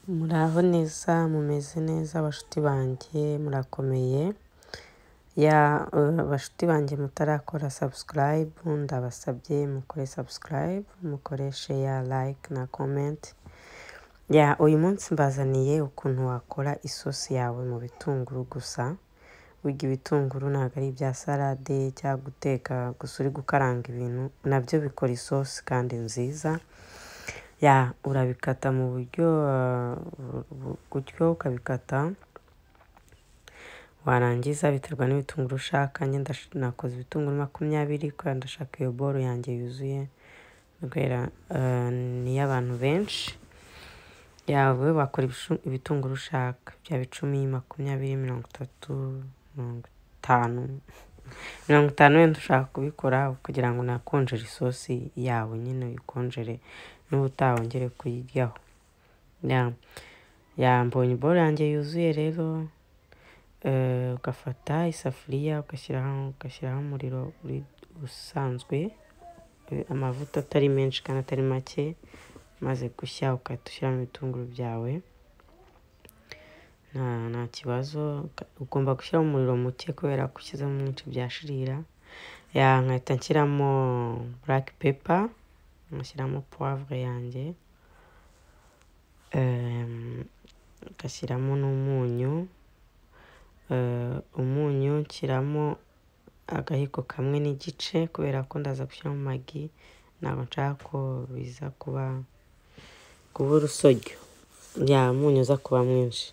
Muraho neza, mumeze neza bashuti banjye, murakomeye? Ya bashuti banjye mutarakora subscribe, ndabasabye mukore subscribe, mukore share, like na comment. Ya uyu munsi mbazaniye ukuntu wakora isosi yawe mu bitunguru gusa. Burya ibitunguru ntabwo ari ibya salade cyangwa guteka gusa uri gukaranga ibintu, nabyo bikora isosi kandi nziza. Ya urabikata mu buryo gutyo ukabikata, warangiza biterwa n'ibitunguru ushaka. Njye nakoze ibitunguru 20 kubera ndashaka iyo boro yanjye yuzuye, kubera ni iy'abantu benshi. Yawe wakora ibitunguru ushaka, byaba 10, 20, 30, 50, 50 wenda ushaka kubikora kugira ngo unakonjere isosi yawe nyine, uyikonjere n'ubutaha wongere kuyiryaho. Ya mbonye boro yanjye yuzuye rero, ugafata isafuriya ugashyiraho umuriro usanzwe, amavuta atari menshi kandi atari make, maze gushya ugahita ushyiramo ibitunguru byawe, nta kibazo. Ugomba gushyiramo umuriro muke kubera ko ushyizemo mwinshi byashirira. Ya nkahita nshyiramo black pepper, ngashyiramo poivre yanjye, ngashyiramo n'umunyu. Umunyu nshyiramo agahiko kamwe n'igice kubera ko ndaza gushyiramo magi, ntabwo nshaka ko biza kuba urusoryo. Ya umunyu uza kuba mwinshi.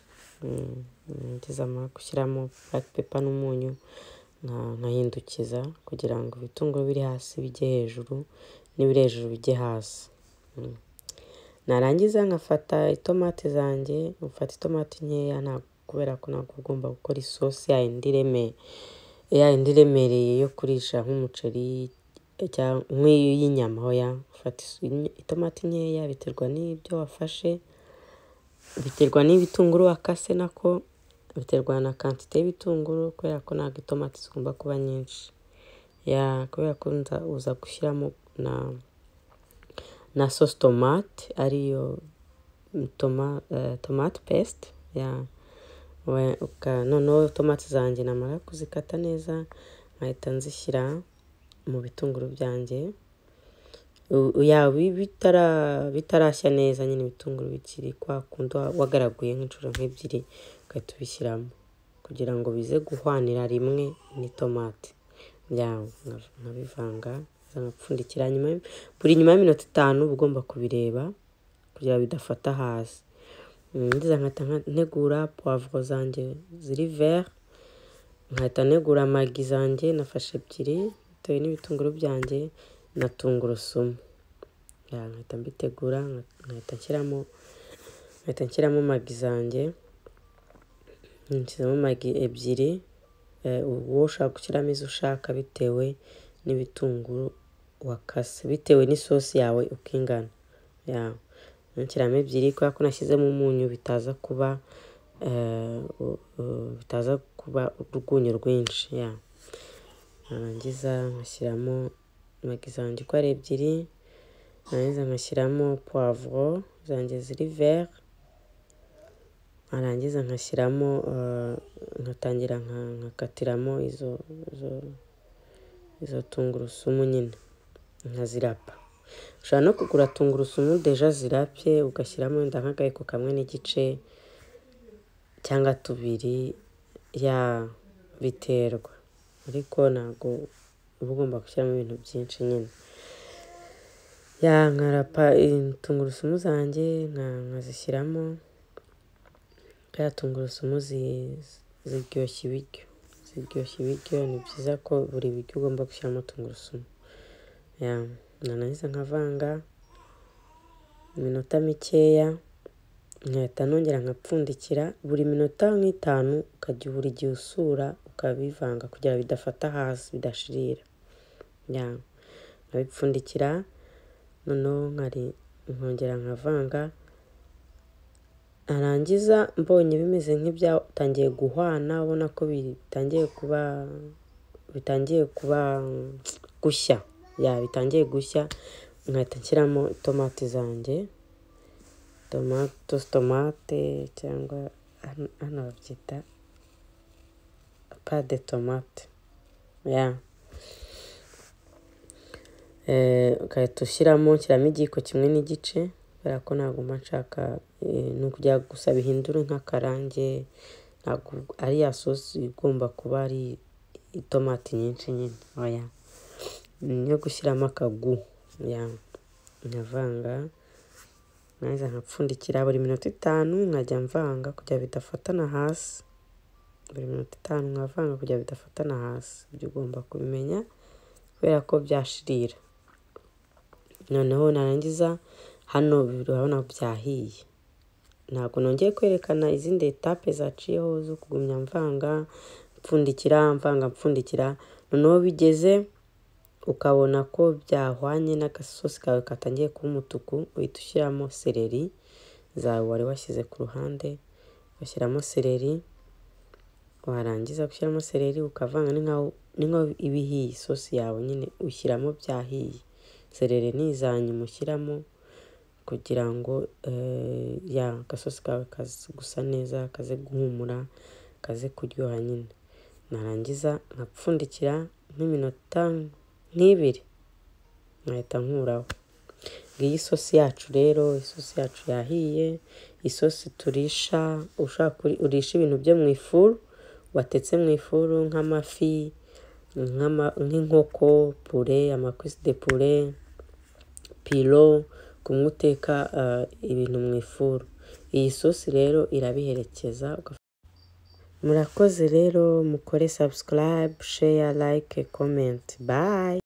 Ngeze gushyiramo black pepper n'umunyu, nkahindukiza kugira ngo ibitunguru biri hasi bijye hejuru n'ibiri hejuru bijye hasi. Narangiza nkafata itomati zanjye, ufata itomati nkeya kubera ko ntabwo ugomba gukora isosi ya yindi iremereye yo kurisha nk'umuceri nk'iy'inyama. Hoya, ufata itomati nkeya biterwa n'ibyo wafashe, biterwa n'ibitunguru wakase, nako biterwa na quantité y'ibitunguru kubera ko ntabwo itomati zigomba kuba nyinshi. Ya kubera ko uza gushyiramo na sauce tomate, ariyo tomate paste. Ya noneho tomati zanjye namara kuzikata neza nkahita nzishyira mu bitunguru byanjye. Ya bitarashya neza nyine, ibitunguru bikiri kwa kundi wagaraguye nk'inshuro nk'ebyiri, ugahita ubishyiramo kugira ngo bize guhwanira rimwe n'itomati. Ya nkabivanga, nkapfundikira. Nyuma buri nyuma y'iminota 5 uba ugomba kubireba kugira bidafata hasi. Ngize nkahita ntegura poivron zanjye ziri vert, nkahita ntegura magi zanjye, nafashe 2 bitewe n'ibitunguru byanjye, na tungurusumu. Ya nkahita mbitegura, nkahita nshyiramo magi zanjye, nshyizemo magi 2. Wowe ushaka gushyiramo izo ushaka bitewe n'ibitunguru wakase, bitewe n'isosi yawe uko ingana. Ya nshyiramo 2 kubera ko nashyizemo umunyu bitaza kuba urwunyu rwinshi. Ya narangiza ngashyiramo magi zanjye uko ari 2, narangiza ngashyiramo poivron zanjye ziri vert, narangiza nkashyiramo, nkatangira nkakatiramo izo tungurusumu nyine nkazirapa. Ushobora no kugura tungurusumu déjà zirapye, ugashyiramo wenda nk'akayiko kamwe n'igice cyangwa 2, ya biterwa, ariko ntabwo uba ugomba gushyiramo ibintu byinshi nyine. Ya nkarapa tungurusumu zanjye nkazishyiramo, kubera tungurusumu ziryoshya ibiryo, ziryoshya ibiryo. Ni byiza ko buri biryo ugomba gushyiramo tungurusumu. Ya narangiza nkavanga iminota mikeya, nkahita nongera nkapfundikira. Buri minota nk'itanu ukajya buri gihe usura ukabivanga kugira bidafata hasi, bidashirira. Ya nkabipfundikira, noneho nkongera nkavanga. Narangiza mbonye bimeze nk'ibyatangiye guhwana, ubona ko bitangiye kuba gushya, ya bitangiye gushya, nkahita nshyiramo itomati zanjye. Tomato, tomate, cyangwa hano babyita pâte tomate ya. Ugahita ushyiramo, nshyiramo igiyiko kimwe n'igice, kubera ko ntabwo mba nshaka, ni ukugira gusa bihindure nk'akarange. Ntabwo ari ya sosi igomba kuba ari itomati nyinshi nyine, oya, ni iyo gushyiramo akagu ya. Nkavanga narangiza nkapfundikira buri minota 5, nkajya mvanga kugira bidafatana hasi. Buri minota 5 nkavanga kugira bidafatana hasi. Ibyo ugomba kubimenya kubera ko byashirira. Noneho narangiza, hano urabona byahiye. Ntabwo nongeye kwerekana izindi étapes zaciyeho zo kugumya mvanga, mpfundikira, mvanga, mpfundikira. Noneho bigeze ukabona ko byahwanye n'agasosi kawe katangiye kuba umutuku, uhita ushyiramo céleri zawe wari washyize ku ruhande. Ugashyiramo céleri, warangiza gushyiramo céleri ukavanga. Ni nkaho iba ihiye isosi yawe nyine, ushyiramo byahiye. Céleri ni iza nyuma ushyiramo kugira ngo ya agasosi kawe kaze gusa neza, kaze guhumura, kaze kuryoha nyine. Narangiza nkapfundikira nk'iminota nk'ibiri, nkahita nkuraho. Ngiyi isosi yacu rero, isosi yacu yahiye. Isosi turisha, ushaka urisha ibintu byo mu ifuru, watetse mu ifuru, nk'amafi, nk'inkoko, poulet, amacuisses de poulet, piro, kumwe uteka ibintu mu ifuru. Iyi sosi rero irabiherekeza. Murakoze rero, mukore subscribe, share, like, comment. Bye.